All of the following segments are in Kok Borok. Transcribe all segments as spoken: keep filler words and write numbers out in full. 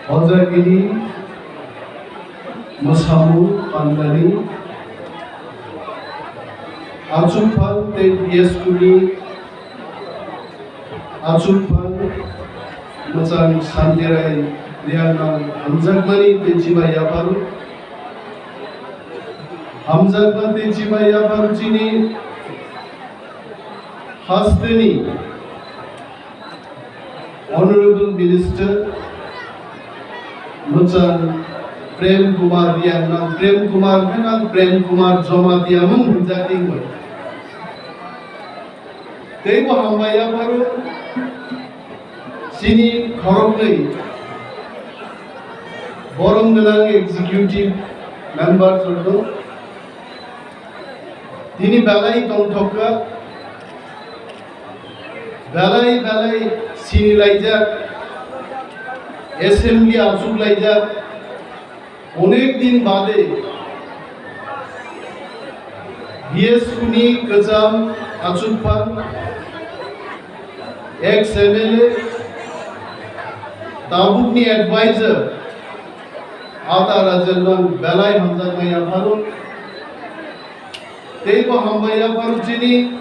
Hojagiri mwsamung pandani achukphang tei B S Q ni achukphang mwchang Santirai Riangnang hamjakmani tei chibai yapharo. Hamjakma tei chibai yapharo chini hasteni Honorable Minister mwchang Prem Kumar Riangnang, Prem Kumar khe nang Prem Kumar Jamatia mung hwnjak tingbai. Teibo hambai yapharo chini khoroknwi borom gwnang executive member rok. Tini belai tongthokka, belai belai sinilaijak, assembly achuklaijak, onek din bade B S Q ni kwcham achukphang ex M L A, tabukni advisor, Ata Rajendrang belai hamjakmani yapharo. Teibo hambai yapharo chini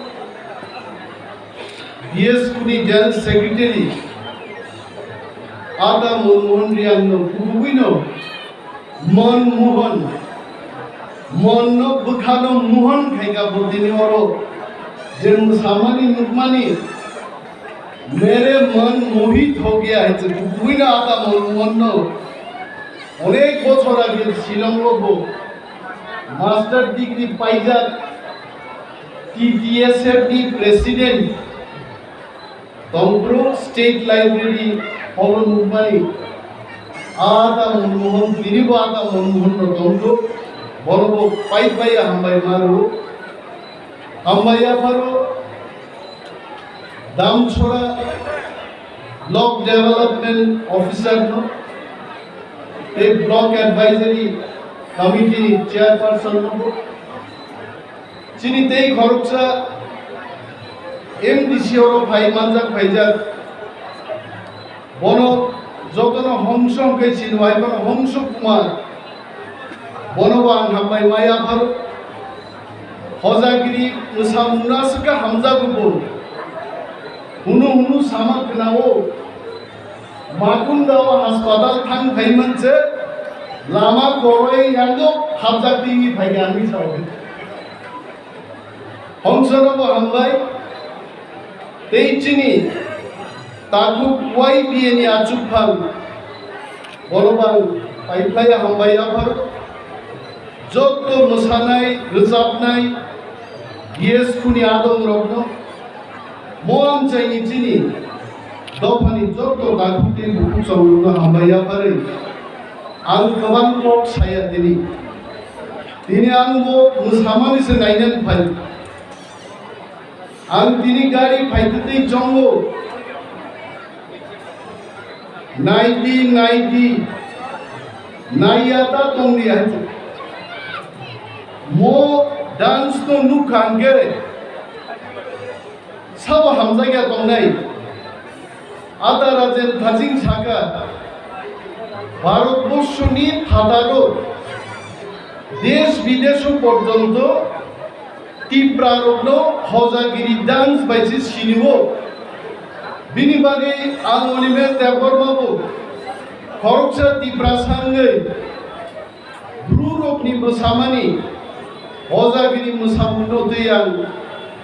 B S Q ni General Secretary Ata Manmohan Riang no kubugwino Manmohan, Mon no bwkhano Mohan khaika bo tini oro je mwsamani nukmani mere Mon mohit ho gaya hai se kubugwino Ata Manmohan no onek bochor age Shillong o bo master degree paijak, T T S F ni president tongphuru State Library holo nukmani. Ata Manmohan, tinibo Ata Manmohan no tongthok, bonobo pai pai hambai maro. Hambai yapharo Damchora Block Development Officer no, tei Block Advisory Committee ni Chairperson no bo. Chini tei khoroksa M D C oro phai manjak phaijak. Bono jotono hongso hwnkhe chini wai bono Hongso Kumar. Bono bo ang hambai ma yapharo. Hojagiri mwsamungno aswk khe hamjago bo. Hunu hunu sama khwnao. Makunda o haspatal thang phai manse lama koroi yango hapjak twi phai ani sao. Hongsono bo hambai. Tei chini takhuk Y B A ni achukphang bono bang paiphlaiya hambai yapharo. Jotto mwsanai, rwchapnai, B S Q ni adong rokno, mo amchaini chini dophani jotto takhuk tei bukhuk chongrokno hambai yapharwi ang kwbang kok saya tini. Tini ang bo mwsamani se nainani phai. Ang tini gari phaitwi twi chongo. Naidi, naidi, naiya ta tongdi hai. Mo dance no nukha hwnkhe sabo hamjakya tongnai. Ata Rajen Thajing saka, Bharatborsho ni phataro, desh bidesho porjonto Tipra rokno Hojagiri dance bai se sinio. Bini bagwi ang Animesh Debbarma bo khoroksa Tiprasa wngwi Bru rokni mwsamani Hojagiri mwsamungno twi ang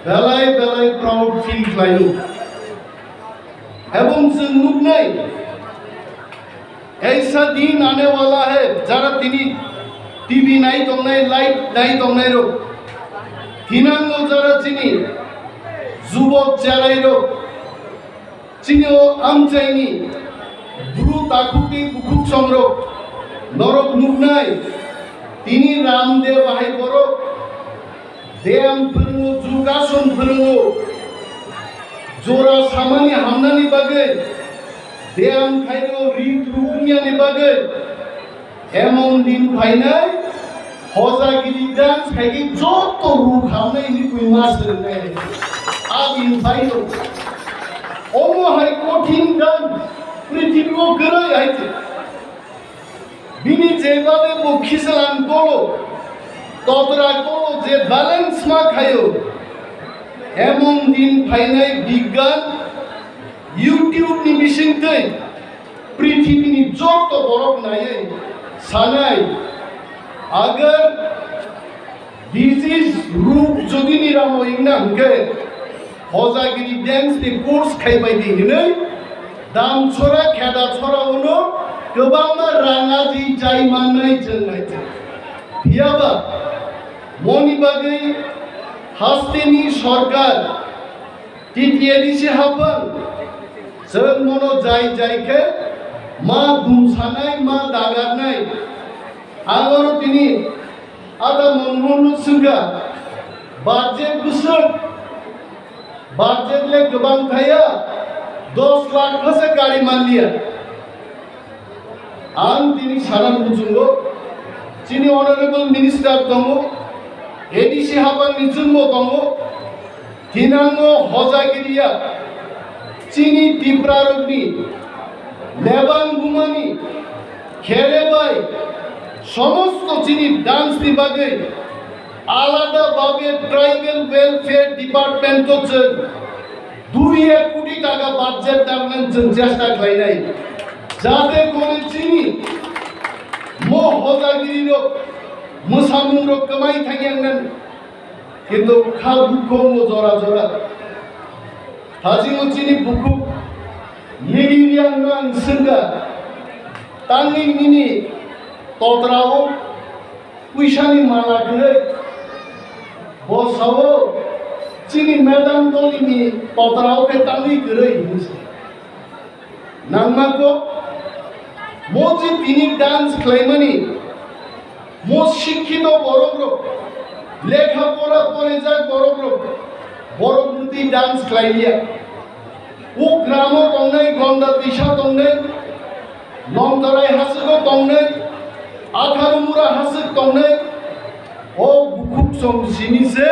belai belai proud feel khlaio. Ebong chwng nuknai, aisa din aane wala hai, jara tini T V nai tongnai, live nai tongnai rok, thinango jara chini jubok cherai rok, chini o amchaini bru takhuk tei bukhuk chongrok norok nuknai, tini Ramdev hai borok Beyam phwrwngo, jogason phwrwngo. Jora samani hamnani bagwi, beyam khaino ri tru wngya ni bagwi. Emon din phainai, Hojagiri dance khaikhe joto ruk hamnai ni twi ma swrwngnai. A din phaino. Omo hai kothin dance, prithibi o kwrwi hai se. Bini jebade bo khisalang kolo, totra kolo je balance ma khayo, emon din phainai bigyan YouTube ni bisingtwi prithibini joto borok naiwi sanai, agar disease ruk jodi niramo wngna hwnkhe, Hojagiri dance ni course khaibai di hinwi Damchora, Khedachora uno kwbangma rang aji chai mannai chwng naijak. Phiyaba moni bagwi hasteni sorkar, T T A D C haphang, chwng mono jai jai khe ma dumsanai, ma dagarnai. Ang oro tini Ada Manmohan no swngkha, budget bwswk, budget le kwbang thaya, dos lakh phasa gari manliya. Ang tini sana muchungo, chini honorable minister tongo, A D C haphang ni chwngbo tongo, Thinango Hojagiriya chini Tiprarokni lebang bumani khere bai somosto chini dance ni bagwi alada babe Tribal Welfare Department o chwng dui ek koti taka budget daknani chwng chesta khlainai, jate kore chini mo Hojagiri rok mwsamung rok kwmai thangya wngnani. Kintu kha dukho mo jora jora. Hajingo chini bukhuk miri riang no ang swngkha, tangwi nini totrao puisani mala kwrwi, bosao chini madam dolini totrao khe tangwi kwrwi hinwi se. Nangma kok, mo je tini dance khlaimani, mo sikhito borok rok, lekha pora porijak borok rok, borok mwtwi dance khlai liya. O gramo tongnai, Gonda Tisa tongnai, Nongtarai haswk o tongnai, Atharumura haswk tongnai, o bukhuk song simi se,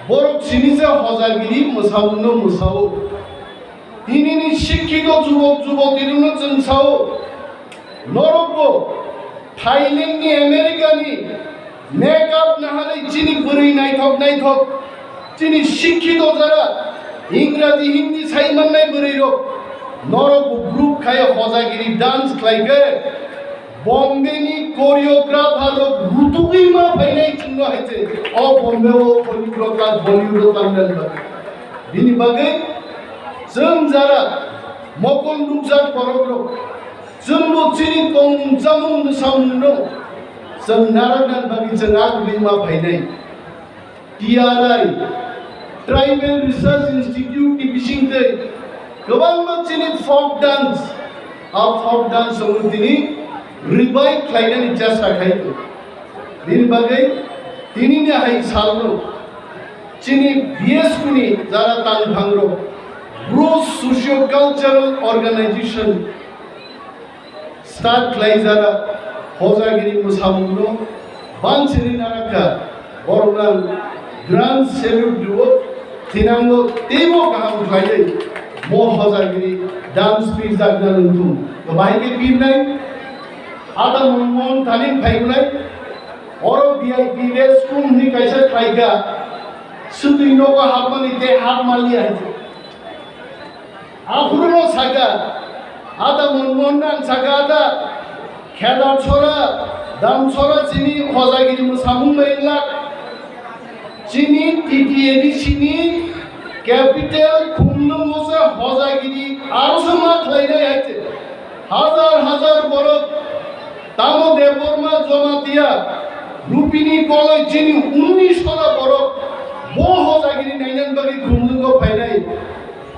borok simi se Hojagiri mwsamungno mwsao. Tinini sikhito jubok jubotirokno chwng sao, norokbo Thailandni, Americani makeup naharwi chini bwrwi naithok naithok, chini sikhito jara Ingraji, Hindi sai mannai bwrwirok, norokbo group khai Hojagiri dance khlaikhe, Bombay ni choreographer rok rutugwi ma phainai chwngno hai se. O Bombay o Hollywood o tang, Bollywood o tang dan bagwi. Bini bagwi chwng jara mokol nukjak borok rok, chwngbo chini tongmung chamung mwsamung no chwng narak dan bagwi chwng agwi ma phainai. T R I, Tribal Research Institute ni bisingtwi kwbangma chini folk dance, a folk dance rokno tini revive khlainani chesta khai tongo. Bini bagwi tinini hai salno chini B S Q ni jara tangphangrok, Bru Socio Cultural Organization, start khlai jara Hojagiri mwsamungno bansiri narakha, borokno ang grand salute rwo, thinango teibo kaham khlaiwi mo Hojagiri dance pirjakna nungthung. Bahai khe pirnai, ada mon mon thaning phaigunai, oro V I P rest room hwnwi kaisa khlaikha, swtwi nogo hapmani tei hapmaliya hai. Aphuru no saka, ada Manmohan ang saka ada, Khedachora, Damchora chini Hojagiri mwsamung bai wngla. Chini T T A D C ni capital Khumlwngo se Hojagiri aro se ma khlainai hai se. Hajar hajar borok tamo Debbarma Jamatia Rupini Koloi chini unnish hora borok bo Hojagiri nainan bagwi Khumlwngo phainai.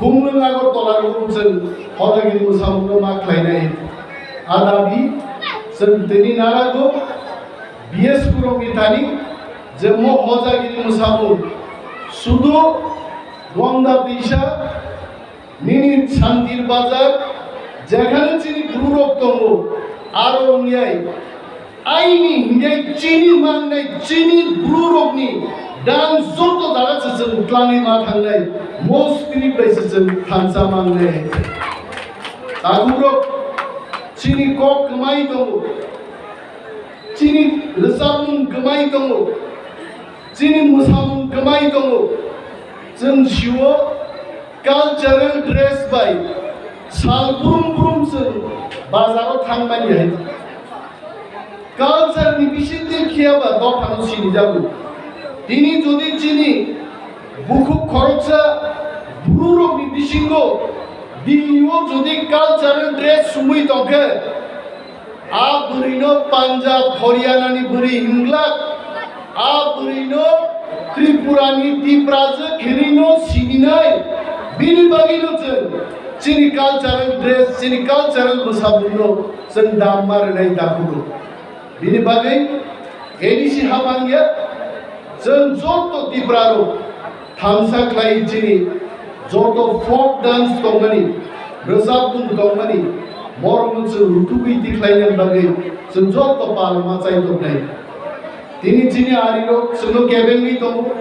Khumlwng Agartala rok chwng Hojagiri mwsamungno ma khlainai. A dabi chwng tini narago B S Q rokni thani je mo Hojagiri mwsamung sudu Gongda Tisa nini Santir Bazar jekhane chini bru rok tongo aro wngyai. Aini hingke chini mangnai, chini bru rokni dance joto jaga se chwng twlangwi ma thangnai, mo spirit bai se chwng thansa mangnai. Takhuk rok chini kok kwmai tongo, Chini rwchapmung kwmai tongo, chini mwsamung kwmai tongo. Chwng sio cultural dress bai sal brum brum chwng bazaro thangmani hai. Culture ni bisingtwi khiyaba dophano sinijago. Tini jodi chini bukhuk khoroksa bwrwirokni bisingo Delhi o jodi cultural dress sumui tongkhe, a bwrwino Punjab, Haryana ni bwrwi hinglak, a bwrwino Tripura ni Tiprajwk hinwino sininai, bini bagwino chwng chini cultural dress, chini cultural bwsamungno chwng damma rwnai dakugo. Bini bagwi A D C habang ya, chwng joto Tipra rok thansa khlai chini joto folk dance tongmani, rwchapmung tongmani, borokno chwng rutugwi tikhlaina bagwi chwng joto palma chai tongnai. Tini chini arirok chwngno kebengwi tongo.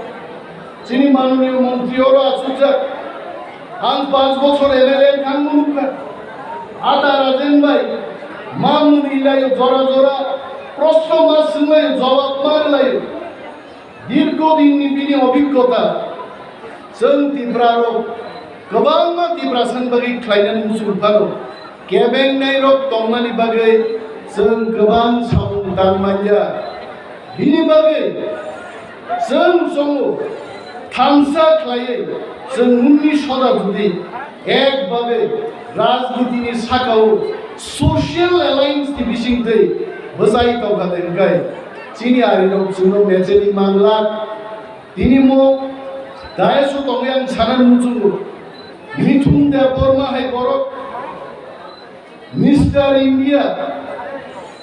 Chini manoniyo montri oro achukjak. Ang panch bochor M L A wngkha, ang nukha. Ata Rajen bai, ma mwnwi laio, jora jora proshno ma swnglaio, jawab ma rwlaio. Dirgho dinni bini obhiggota. Chwng Tipra rok kwbangma Tiprasani bagwi khlainani muchung phano. Kebengnai rok tongmani bagwi chwng kwbang samung tang manya. Bini bagwi chwng chongo thansa khlaiwi chwng nungni soda jodi ek bagwi rajnitini sakao social alliance ni bisingtwi bwchai tongkha de hwnkhe chini arirok chwngno mecheli manglak. Tini mo dais o tongwi ang sana muchungo. Mithun Debbarma hai borok Mister India,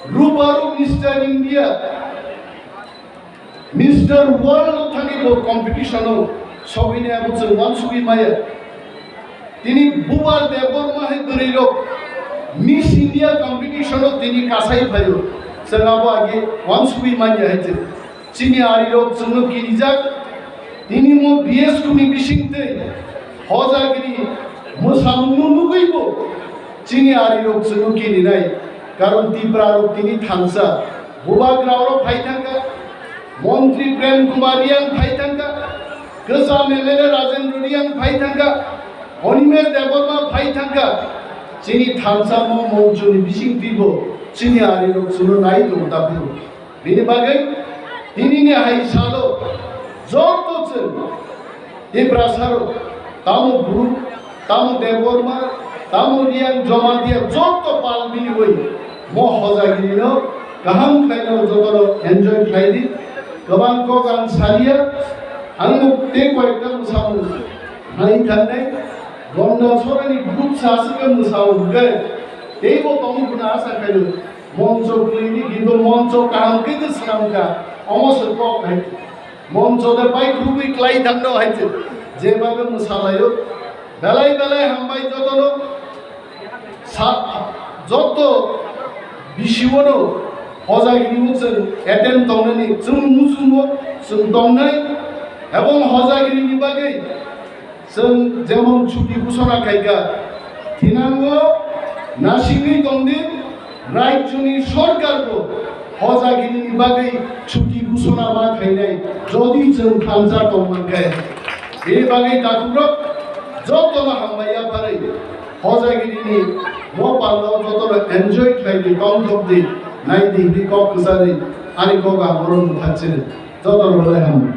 Ruparu Mister India, Mister World thani bo competition o sogwini abo chwng wansugwi maya. Tini Bubar Debbarma hai bwrwi rok Miss India competition o tini kasai phaio. Chwng abo age wansugwi manya hai chwng. Chini arirok chwngno kirijak. Tini mo B S Q ni bisingtwi hojagiri mwsamungno nugwibo chini arirok chwngno kirinai. Karon Tipra rok tini thansa. Bubagra rok phai thangkha. Montri Prem Kumar Reang phai thangkha. Kwcham M L A Rajendra Reang phai thangkha. Animesh Debbarma phai thangkha. Chini thansa mo monchoni bisingtwibo chini arirok chwngno nai tongo daphuru. Bini bagwi tinini hai salo joto chwng Tiprasarok, tamo Bru, tamo Debbarma, tamo Reang, Jamatia joto pal miliwi mo hojagirino kaham khlaino jotono enjoy khlai di. Kwbang kok ang salia, ang tei koyekta mwsamung hai thangnai, Gonda Sorani group sa aswk mwsamung hwnkhe teibo tongwi phano asa khaio. Moncho kwlwini hinwi moncho kaham khe twi swnamkha, omo se kok hai. Moncho de pai khubui klai thangno hai se, jeba be mwsalaio. Belai belai hambai jotono, sa-, joto bisiwono hojagiri chwng attend tongnani chwng muchungo chwng tongnai, ebong hojagirini bagwi chwng jemon chuti ghosona khaikha, thinango nasingwi tongdi, rajyoni sorkarbo hojagirini bagwi chuti ghosona ma khainai, jodi chwng thansa tongmankhe. Bini bagwi takhuk rok jotono hambai yapharwi hojagirini mo palno jotono enjoy khlaidi, tongthokdi, naidi hinwi kok kwcharwi ani kok ang oro mwthakchini. Jotono belai hambai.